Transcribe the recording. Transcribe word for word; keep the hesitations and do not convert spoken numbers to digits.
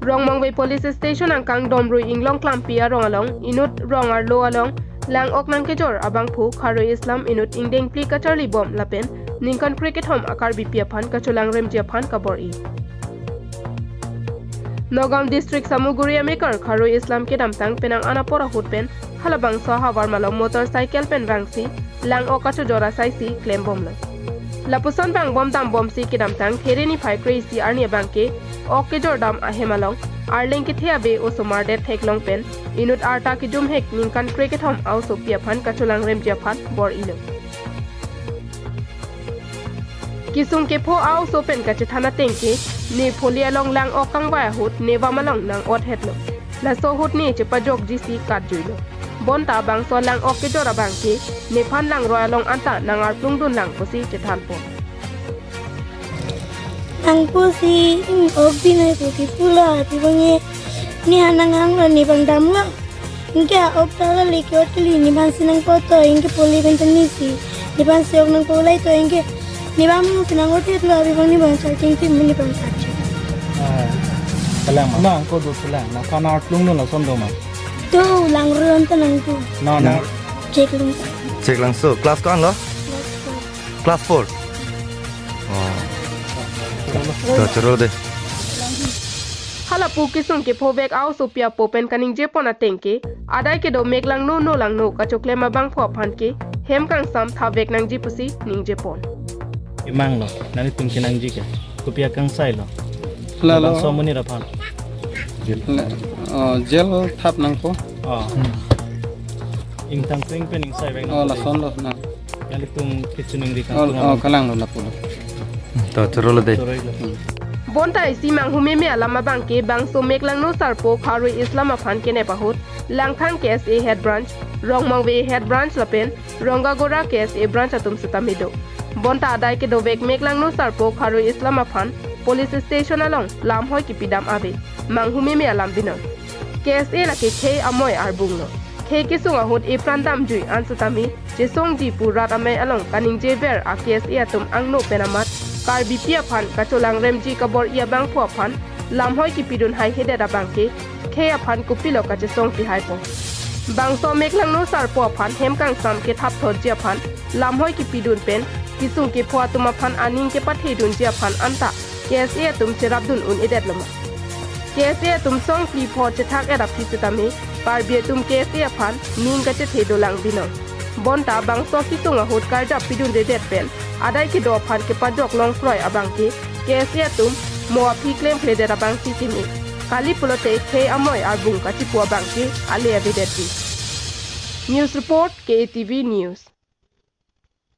Rongmongve Police Station angkang Domrui Inglong Klampi arong along inut rong arlo along lang-ok nangkejor abangphu Kharui Islam inut ingdeng phli kacharli bom lapen ningkan krekethom a-Karbipi aphan kacholangremji aphan kabor-i. Nagaon District Samuguri amekar Kharui Islam kedamtang penang an apor ahut pen halabangso ahavar malom motorcycle pen vangsi lang-ok kachojor asaisi klembomlo. Lapuson vangbom dambomsi kedamtang There niphai kre-isi arni abangke ok kejordam ahem along arleng kethe ave osomar det theklong pen inut arta kejumhek ningkan krekethom a-osopi aphan kacholangremji aphan bor-ilo. Kisung kepho a-oso pen kachethan ateng ke, ne pholi along lang-ok kangvai ahut ne vam along nang-ot hetlo. Laso ahut ne chepajokjisi katjuilo. Bonta bangso lang-ok kejor abangke, nephan langroi along anta nang-arplung dunlang pusi chethanpo. Nangpusi, ing ok binoi pusi pulo, ati bonge, ne hanang hanglo, ne bang damlo. Anke ok ta la leke ot kali, nephansi nangpo to, anke pholi pen tangni si. Nephansi ok nangpo lai to, anke ne bang si nang-ot hetlo, abi bang ne bang charging tim ne bang charging. Ah, kalang ma? Nang ko do kalang, nang kanar plung no lason do ma? Do, langroi anta nang do. No, no. Nang? Cheklangso. Cheklangso. Class ko-an lo? Class four. Class four. Oh. To, choro de. Halapu kisung kephovek a-osopi apo pen kaningjepon ateng ke, adai kedo mek langno no langno kachoklem abangphu aphan ke, hem kangsam thavek nangji pusi ningjepon. Imang lo, nanglitum kenangji ke. Kopi akangsailo. Lalo. Bangso amonit aphan. La-, oh, jail thap nangpo. Oh. Ingtang peng pen ingsai vek nangpo. Oh, lason lo na. Nanglitum kechiningri kangtung. Oh, oh, kalang lo lapu lo. To, choro lo de. Choro lo. Hmm. Bonta isi manghumeme alam abangke bangso mek langno sarpo Kharui Islam aphan kenep ahut, Langthang K S A Head Branch, Rongmongve Head Branch lapen Rongagora K S A Branch atum sitame do. Bonta adai kedovek mek langno sarpo Kharui Islam aphan Police Station along lamhoi kipidam ave, manghumeme alam binong. K S A lake khei amoi arbung lo. Khei kesung ahut epran damjui an sitame chesongji pu rat amei along kaningjever a-K S A atum angno pen amat Karbipi aphan kacholangremji kabor-i abangphu aphan lamhoi kipidun haihedet abangke khei aphan kopilo kachesong pihaipo. Bangso mek langno sarpo aphan hem kangsam kethap thotji aphan lamhoi kipidun pen kisung kepho atum aphan aning kepathedunji aphan anta K S A atum cherapdun un-edet lo ma? K S A atum song phli pho chethak-et aphi sitame, Karbi atum K S A aphan ning kachethe dolang binong. Bonta bangso kisung ahut karjap pidunredet pen, adai kedo aphan kepajok longkroi abangke, K S A atum mo aphi klemkledet abangsi keme. Kali pulote khei amoi arbung kachipu abangke ale avedetji. News report, K A T V News.